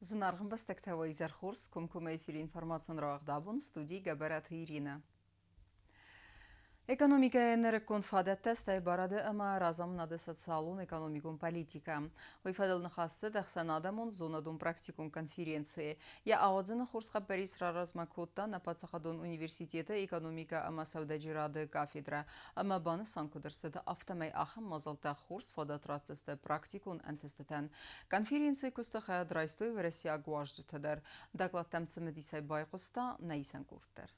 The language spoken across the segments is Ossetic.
Зынаргъ ӕмбӕстӕгтӕ, уӕ изӕр хорз! Комкоммӕ эфиры информацион рауагъд абон студийы Гӕбӕраты Иринӕ. Экономикӕйы нырыккон фадӕттӕ, стӕй барады ӕмӕ разамынады социалон-экономикон политикӕ. Уый фӕдыл ныхас цыд ӕхсӕнадӕмон зонадон-практикон конференцийы. Йӕ ауадзыны хорз хъӕппӕрис раразмӕ кодта нӕ паддзахадон университеты экономикӕ ӕмӕ сӕудӕджерады кафедрӕ. Ӕмӕ банысан куыд ӕрцыд, афтӕмӕй ахӕм мадзӕлттӕ хорз фадат ратдзысты практикон ӕнтыстытӕн. Конференцийы куысты хайад райстой уӕрӕсейаг уазджытӕ дӕр. Докладтӕм цымыдисӕй байхъуыста нӕ исӕн къорд дӕр.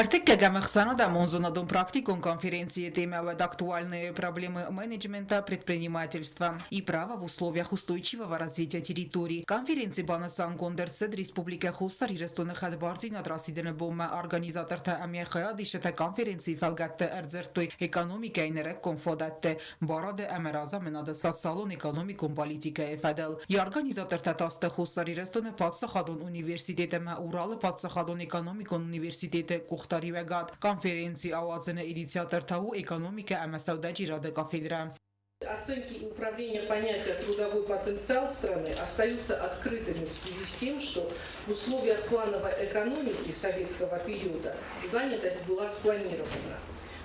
Ӕртыккӕгӕм ӕхсӕнадӕмон зонадон-практикон конференцийы темӕ уӕд актуальные проблемы менеджмента предпринимательства и права в условиях устойчивого развития территорий. Конференци банысангонд ӕрцыд Республикӕ Хуссар Ирыстоны хӕдбардзинад расидыны бонмӕ. Организатортӕ ӕмӕ хайадисджытӕ конференцийы фӕлгӕтты ӕрдзырдтой экономикӕйы нырыккон фадӕтты, барады ӕмӕ разамынады социалон-экономикон политикӕйы фӕдыл. Йӕ организатортӕ та сты Хуссар Ирыстоны паддзахадон университет ӕмӕ Уралы паддзахадон экономикон университеты къухдариуӕгад. Конференци ауадзыны инициатор та у экономикӕ ӕмӕ сӕудӕджерады кафедрӕ. Оценки и управления понятия «трудовой потенциал страны» остаются открытыми в связи с тем, что в условиях плановой экономики советского периода занятость была спланирована.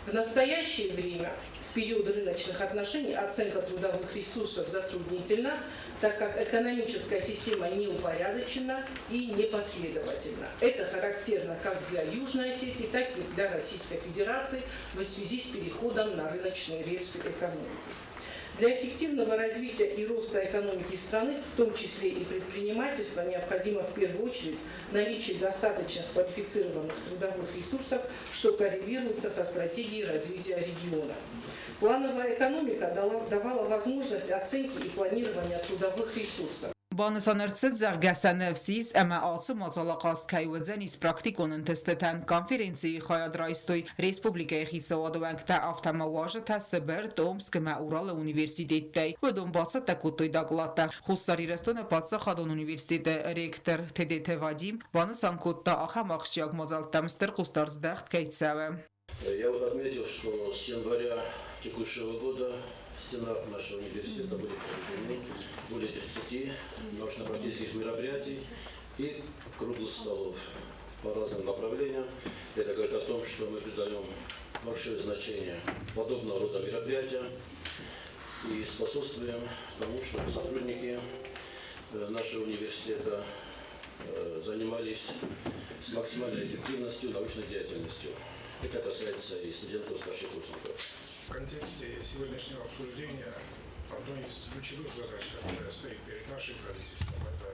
В настоящее время, в период рыночных отношений, оценка трудовых ресурсов затруднительна, так как экономическая система не упорядочена и непоследовательна. Это характерно как для Южной Осетии, так и для Российской Федерации в связи с переходом на рыночные рельсы экономики. Для эффективного развития и роста экономики страны, в том числе и предпринимательства, необходимо в первую очередь наличие достаточных квалифицированных трудовых ресурсов, что коррелируется со стратегией развития региона. Плановая экономика давала возможность оценки и планирования трудовых ресурсов. Банысан ӕрцыд, зӕгъгӕ, сӕ ныфс ис ӕмӕ ацы мадзал ахъаз кӕй уыдзӕнис практикон ӕнтыстытӕн. Конференцийы хайад райстой республикӕйы хицауады уӕнгтӕ, афтӕ ма уазджытӕ Сыбыр, Томск ӕмӕ Уралы университеттӕй. Уыдон бацӕттӕ кодтой докладтӕ. Хуссар Ирыстоны паддзахадон университеты ректор Тедеты Вадим банысан кодта, ахӕм ахсджиаг мадзӕлттӕм стыр хъусдард здӕхт кӕй цӕуы. Я вот отметил, что с января текущего года в стенах нашего университета будет проведены более 30 научно-практических мероприятий и круглых столов по разным направлениям. Это говорит о том, что мы придаем большое значение подобного рода мероприятиям и способствуем тому, чтобы сотрудники нашего университета занимались с максимальной эффективностью научной деятельностью. Это касается и студентов, старшекурсников. В контексте сегодняшнего обсуждения одной из ключевых задач, которая стоит перед нашим правительством, это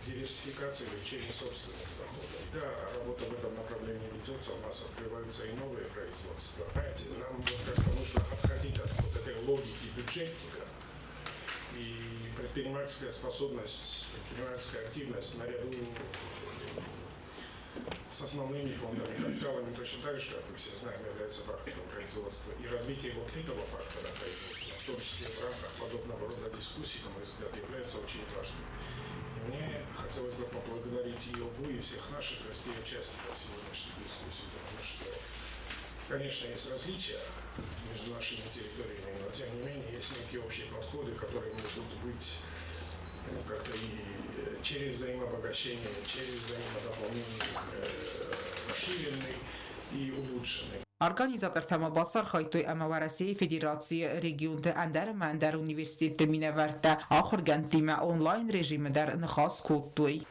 диверсификация и увеличение собственных доходов. Да, работа в этом направлении ведется, у нас открываются и новые производства. Знаете, нам вот как-то нужно отходить от вот этой логики бюджетника, и предпринимательская способность, предпринимательская активность наряду с основными фондами, капиталами точно так же, как мы все знаем, является фактором производства. И развитие вот этого фактора производства, в том числе в рамках подобного рода дискуссий, на мой взгляд, является очень важным. И мне хотелось бы поблагодарить и ОГУ, и всех наших гостей, участников сегодняшней дискуссии, потому что, конечно, есть различия между нашими территориями, но тем не менее есть некие общие подходы, которые могут быть, ну, как-то и через взаимообогащение, через взаимодополнение расширены и улучшены. Организатортӕ ма бацархайдтой ӕмӕ Уӕрӕсейы Федерацийы регионты ӕндӕр ӕмӕ ӕндӕр университетты минӕвӕрттӕ ахуыргӕндтимӕ онлайн-режимы дӕр ныхас кодтой.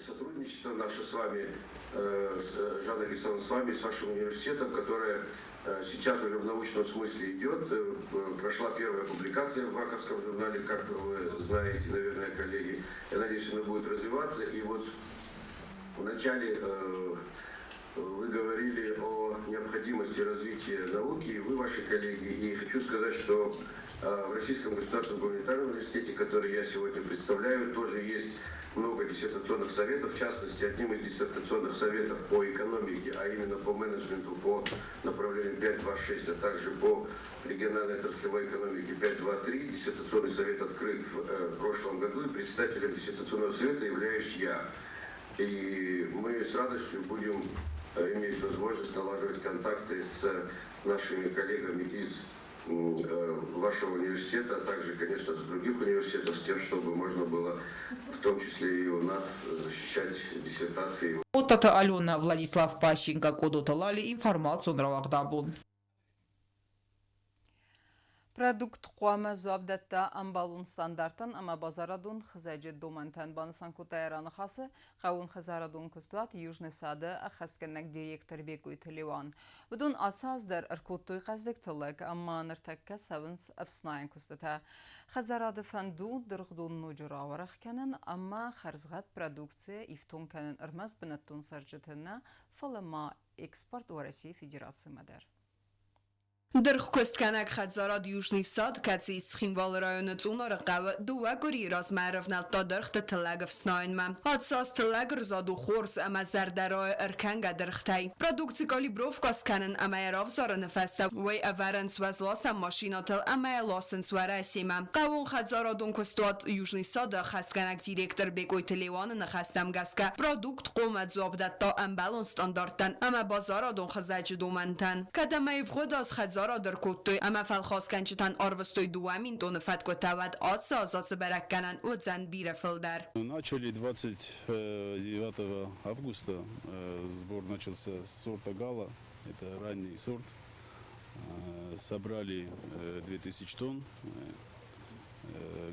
Сотрудничество наше с вами, Жанна Александровна, с вами, с вашим университетом, которое сейчас уже в научном смысле идет. Прошла первая публикация в Ваковском журнале, как вы знаете, наверное, коллеги. Я надеюсь, она будет развиваться. И вот вначале вы говорили о необходимости развития науки, и вы, ваши коллеги. И хочу сказать, что в Российском государственном гуманитарном университете, который я сегодня представляю, тоже есть много диссертационных советов, в частности, одним из диссертационных советов по экономике, а именно по менеджменту по направлению 5.2.6, а также по региональной отраслевой экономике 5.2.3. Диссертационный совет открыт в прошлом году, и председателем диссертационного совета являюсь я. И мы с радостью будем иметь возможность налаживать контакты с нашими коллегами из вашего университета, а также, конечно, с других университетов, с тем, чтобы можно было в том числе и у нас защищать диссертации. Оттаты Алена, Владислав Пащенко, Къодоты Лали, информацион рауагъд Абон. Продукт хъуамӕ дзуапп дӕтта ӕмбӕлон стандарттӕн ӕмӕ базарадон хызӕджы домӕнтӕн, банысан кодта йӕ раныхасы хъӕууонхӕдзарадон куыстуат Южный сад-ы ӕххӕстгӕнӕг директор Бекъойты Леуан. Уыдон ацы аз дӕр ӕркодтой хъӕздыг тыллӕг ӕмӕ ныртӕккӕ цӕуынц ӕфснайӕн куыстытӕ. Хӕдзарады фӕнд у дыргъдон ноджы рауӕрӕх кӕнын ӕмӕ хӕрзгъӕд продукцийӕ ифтонг кӕнын ӕрмӕст бынӕттон цӕрджыты нӕ, фӕлӕ ма экспорт Уӕрӕсейы Федерацимӕ дӕр. Дыргъкуыстгӕнӕг хӕдзарад Южный сад, кӕцы ис Цхинвалы районы Цъунары хъӕуы, дыууӕ къуырийы размӕ ӕрӕвнӕлдта дыргъты тыллӕг ӕфснайынмӕ. Ацы тыллӕг ӕрзад у хорз ӕмӕ зӕрдӕрайы ӕркӕнгӕ дыргътӕй. Продукци калибровкӕ скӕнын ӕмӕ йӕ равзарыны фӕстӕ уый ӕвӕрынц уӕзласӕн машинӕтыл ӕмӕ йӕ ласынц Уӕрӕсемӕ. Хъӕууонхӕдзарадон куыстуат Южный сад-ы ӕххӕстгӕнӕг директор Бекъойты Леуаны ныхӕстӕм гӕсгӕ, продукт хъуамӕ дзуапп дӕтта ӕмбӕлон стандарттӕн ӕмӕ базарадон хызӕджы домӕнтӕн. Кӕд ӕмӕ ивгъуыд аз хӕдзарад ӕркодтой ӕмӕ фӕлхасгӕнджытӕн арвыстой 2000 тонны фӕткъуытӕ, уӕд ацы аз ацы бӕрӕггӕнӕн уыдзӕн бирӕ фылдӕр. Начали 29 августа. Сбор начался с сорта Гала. Это ранний сорт. Собрали 2000 тонн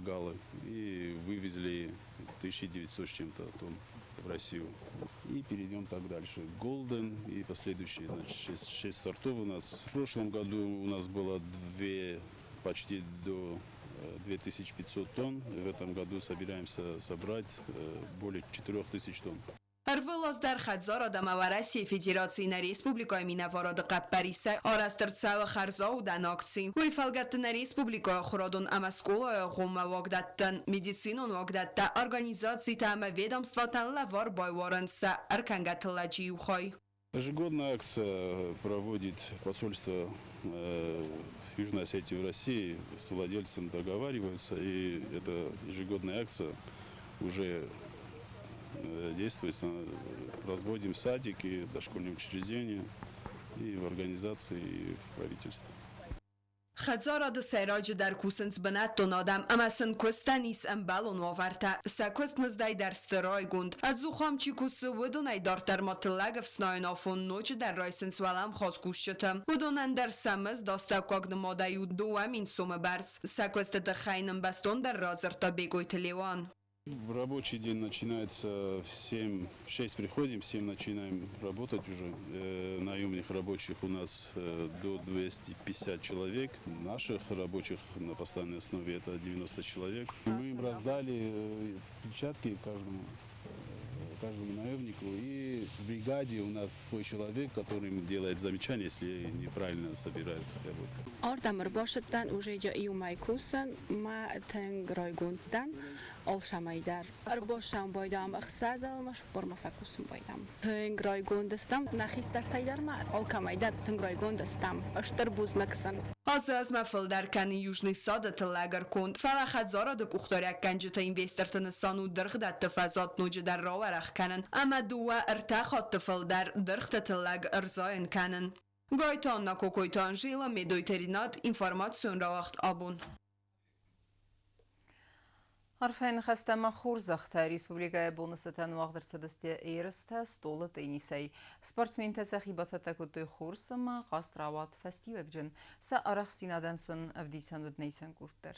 галы и вывезли 1900 с чем-то тонн в Россию. И перейдем так дальше. Голден и последующие, значит, 6 сортов у нас. В прошлом году у нас было 2, почти до 2500 тонн. В этом году собираемся собрать более 4000 тонн. Ӕрвылаз дӕр хӕдзарад ӕмӕ Уӕрӕсейы Федерацийы нӕ республикӕйы минӕварады хъӕппӕрисӕй арӕзт ӕрцӕуы хӕрзаудӕн акци. Уый фӕлгӕтты нӕ республикӕйы ахуырадон ӕмӕ скъолайы агъоммӕ уагдӕттӕн, медицинон уагдӕттӕ, организацитӕ ӕмӕ ведомствотӕн лӕвар байуарынц сӕ ӕркӕнгӕ тыллӕджы иу хай. Ежегодная акция проводит посольство Южной Осетии в России. С владельцем договариваются, и эта ежегодная акция уже действует. Разводим садики, дошкольные учреждения и в организации, и в правительстве. Хӕдзарады сӕйраджыдӕр кусынц бынӕттон адӕм ӕмӕ сын куыстӕн ис ӕмбӕлон уавӕртӕ. Сӕ куыстмыздӕй дӕр сты райгонд. Ӕдзух ам чи кусы, уыдонӕй дарддӕр ма тыллӕг ӕфснайын афон ноджыдӕр райсынц уӕлӕмхас кусджыты. Уыдонӕн дӕр сӕ мызд астӕуккаг нымадӕй у 2000 сомы бӕрц. Сӕ куысты тыххӕй нын бӕстондӕр радзырдта Бекъойты Леуан. Рабочий день начинается в 7, в 6 приходим, в 7 начинаем работать уже. Наемных рабочих у нас до 250 человек. Наших рабочих на постоянной основе это 90 человек. Мы им раздали перчатки каждому наемнику. И в бригаде у нас свой человек, который им делает замечания, если неправильно собирают яблоко. Ардӕм ӕрбацыдтӕн, уже иумӕ кусын, мӕ тынг райгонд дӕн алцӕмӕй дӕр. Ӕрбоссӕн байдам ӕхсӕзӕмӕ, цыппормӕ фӕкусын байдам. Тынг райгонд стӕм, нӕ хистӕртӕй дӕр ма алкӕмӕй дӕр тынг райгонд стӕм. Стыр бузныг сын. Ацы азмӕ фылдӕр кӕны Южный сады тыллӕг ӕрконд, фӕлӕ хӕдзарады къухдариуӕггӕнджыты инвесторты нысан у дыргъдӕтты фӕзуат ноджыдӕр рауӕрӕх кӕнын ӕмӕ дыууӕ-ӕртӕ хатты фылдӕр дыргъты тыллӕг ӕрзайын кӕнын. Гайты Анна, Кокойты Анжела, Медойты Ринат, информацион рауагъд Абон. Арфӕйы ныхӕстӕ ӕмӕ хорзӕхтӕ республикӕйы боны цытӕн уагъд ӕрцыдысты ерыстӕ стъолы теннисӕй. Спортсментӕ сӕхи бацӕттӕ кодтой хорз ӕмӕ хъазт рауад фӕстиуӕгджын. Сӕ арӕхстдзинадӕн сын ӕвдисӕн уыд нӕ исӕн къорд дӕр.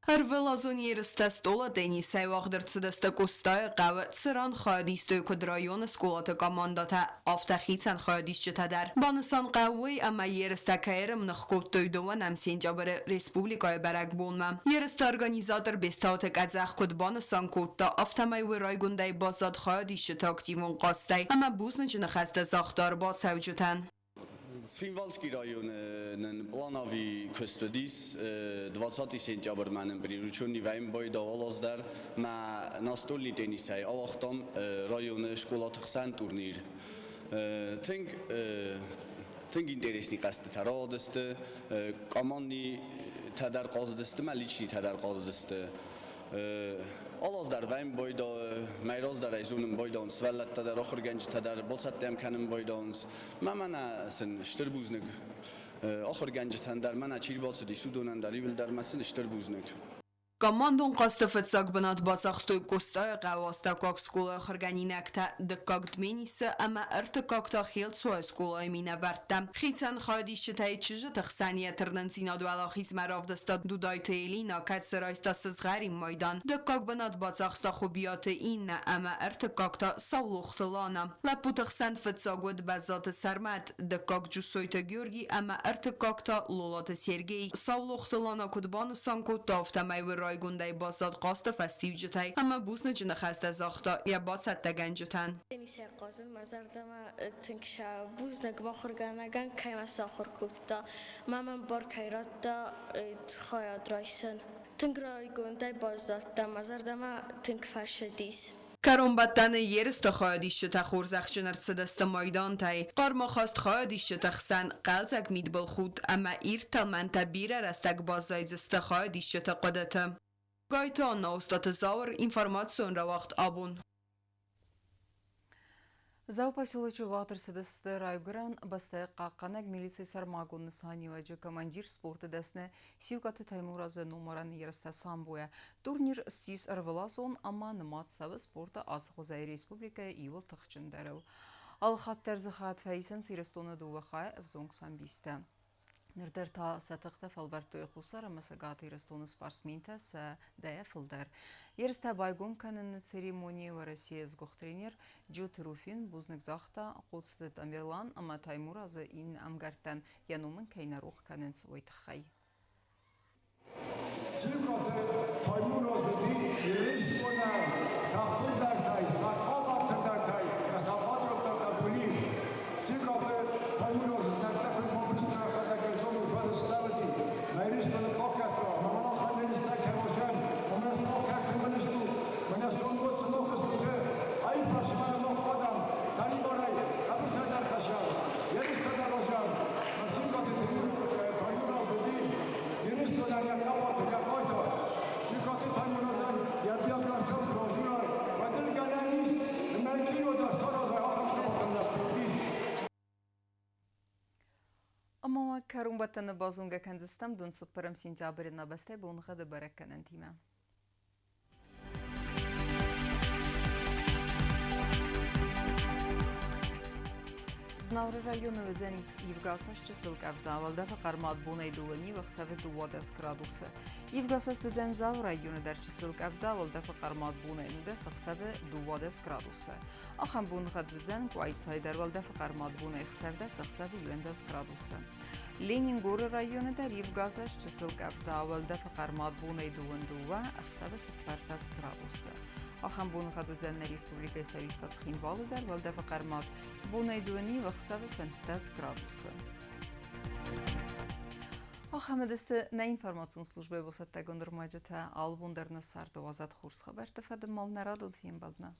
Ӕрвылазон ерыстӕ стъолы теннисӕй уагъд ӕрцыдысты Къостайы хъӕуы, цыран хайад истой куыд районы скъолаты командӕтӕ, афтӕ хицӕн хайадисджытӕ дӕр. Банысан хъӕуы уый, ӕмӕ ерыстӕ кӕй ӕрӕмных кодтой дыууӕнӕм сентябры республикӕйы бӕрӕгбонмӕ. Ерысты организатор Бестауты Къӕдзӕх куыд банысан кодта, афтӕмӕй уый райгондӕй баззад хайадисджыты активон хъазтӕй ӕмӕ бузныджы ныхӕстӕ загъта ӕрбацӕуджытӕн. Цхинвалский районы нын плановый куыст уыдис 20 сентябрьмӕ нын прирученный вӕйын байдавал дӕр мӕ настольный теннисӕй ауагътам районы скъолаты хсӕн турнир. Тынг тынг интересный хъӕзтытӕ рауадысты, команднитӕ дӕр хъазыдысты, мӕ личныйтӕ дӕр хъазыдысты. Алаз дӕр вӕйын байда, мӕ раздӕрӕй зонын байдауынц сывӕллӕттӕ дӕр, ахуыргӕнджытӕ дӕр, бацӕттӕ кӕнын байдауынц. Мӕ мӕнӕ сын стыр бузныг. Ахуыргӕнджытӕн дӕр мӕнӕ чи рбацыдис, уыдонӕн дӕр иууылдӕр мӕ сын стыр бузныг. Командон хъазты фыццаг бынат бацахстой Къостайы хъӕуы астӕуккаг скъолайы ахуыргӕнинӕгтӕ, дыккаг Дменисы ӕмӕ ӕртыккаг та Хелцуайы скъолайы минӕвӕрттӕ. Хицӕн хайадисджытӕй чызджыты хсӕн йӕ тырнындзинад уӕлахизмӕ равдыста Дудайты Элина, кӕцы райста сызгъӕрин майдан. Дыккаг бынат бацахста Хуыбиаты Иннӕ ӕмӕ ӕртыккаг та Саулохты Лана. Лӕппуты хсӕн фыццаг уыд Бӕззаты Сӕрмӕт, дыккаг Джусойты Георгий ӕмӕ ӕртыккаг та Лолаты Сергей. Саулохты Лана куыд банысан кодта, афтӕмӕй уый райгондӕй баззад хъазты фӕстиуджытӕй ӕмӕ бузныджы ныхӕстӕ загъта йӕ бацӕттӕгӕнджытӕн. Теннисӕй хъазын мӕ зӕрдӕмӕ тынг сӕ бузныг махуыргӕнӕгӕн, кӕй мӕ сахуыр кодта, ма мӕм бар кӕй радта хайад райсын. Тынг райгондӕй баззадтӕн, мӕ зӕрдӕмӕ тынг фӕцыдис. Кӕронбӕттӕны ерысты хайадисджытӕ хорзӕхджын ӕрцыдысты майдантӕй. Хъӕрмахаст хайадисджыты хсӕн хъӕлдзӕг мидбылхудт ӕмӕ ирд тӕлмӕнтӕ бирӕ рӕстӕг баззайдзысты хайадисджыты хъуыдыты. Гайты Анна, Остъаты Зауыр, информацион рауагъд абон. Дзауы поселочы уагъд ӕрцыдысты Райгуырӕн бӕстӕйы хъахъхъӕнӕг милицийы сӕрмагонд нысаниуӕджы командир спорты дӕсны Сиукъаты Таймуразы номарӕн ерыстӕ самбойӕ. Турнир ссис ӕрвылазон ӕмӕ нымад цӕуы спорты ацы хуызӕй республикӕйы иууыл тыхджындӕрыл. Алыхатт дӕр дзы хатт фӕисынц Ирыстоны дыууӕ хайы ӕвзонг самбисттӕ. Ныр дӕр та сӕ тыхтӕ фӕлвӕрдтой Хуссар ӕмӕ Цӕгат Ирыстоны спортсментӕ сӕдӕйӕ фылдӕр. Ерыстӕ байгом кӕныны церемонийы Уӕрӕсейы сгуыхт тренер Джиоты Руфин бузныг загъта Хъоцыты Тамерлан ӕмӕ Таймуразы иннӕ ӕмгӕрттӕн, йӕ ном ын кӕй нӕ рох кӕнынц, уый тыххӕй. Цикъоты Таймураз уыди Ирыстонӕн сӕ хуыздӕртӕй, сӕ хъӕбатырдӕртӕй, сӕ патриоттӕ Бури. Цикъоты Таймуразы знӕгтӕ куыд фӕбысты йӕхӕдӕг зонут, уӕд слӕууыди мӕ Ирыстоны къоккӕтӕ, мӕ махӕн Ирыстӕ кӕрозӕн, мӕ соккӕты мын стут, мӕнӕ сонгос сымах стут, ай фарсмӕ ног адӕм сӕрибарӕй хъӕбысӕй хӕсӕн, Ирыстоны разӕн, мӕ Цикъоты Таймураз уыди Ирыстонӕн йӕ хъӕбатыр, йӕ хъайтар. Цикъоты Таймуразӕн йӕ биографион брошюрӕ уӕдылгӕнӕн ис, ӕмӕ кино дӕр сараза ахӕм хъӕбатыр лӕппу ис. Ӕмӕ кӕронбӕттӕны базонгӕ кӕндзыстӕм дун цыппӕрӕм сентябры нӕ бӕстӕйы боныгъӕды бӕрӕггӕнӕнтимӕ. Знауыры районы уыдзӕнис ивгӕ чысыл къӕвда, уӕлдӕфы хъӕрмад бонӕй дыууӕ ниу, ӕхсӕвы 12 градусы. Ивгӕсаст уыдзӕн Дзауы районы дӕр чысыл къӕвда, уӕлдӕфы хъӕрмад бонӕй 19, ӕхсӕвы 12 градусы. Ахӕм боныгъӕд уыдзӕн Къуайсайы дӕр уӕлдӕфы хъӕрмад бонӕй 16, ӕхсӕвы 11 градусы. Ленингоры районы дӕр ивгӕсаст чысыл къӕвда, уӕлдӕфы хъӕрмад бонӕй 22, ӕхсӕвы 14 градусы. Ахӕм боныгъӕд уыдзӕн нӕ республикӕйы столицӕ Цхинвалы дӕр уӕлдӕфы хъӕрмад бонӕй дыууӕ ӕхсӕвы 15 градусы. Ахӕм уыдысты нӕ информацион службӕйы бацӕттӕгонд ӕрмӕджытӕ. Алыбон дӕр нӕ царды уадзӕд хорз хабӕртты фӕдыл нӕ радон фембӕлдмӕ.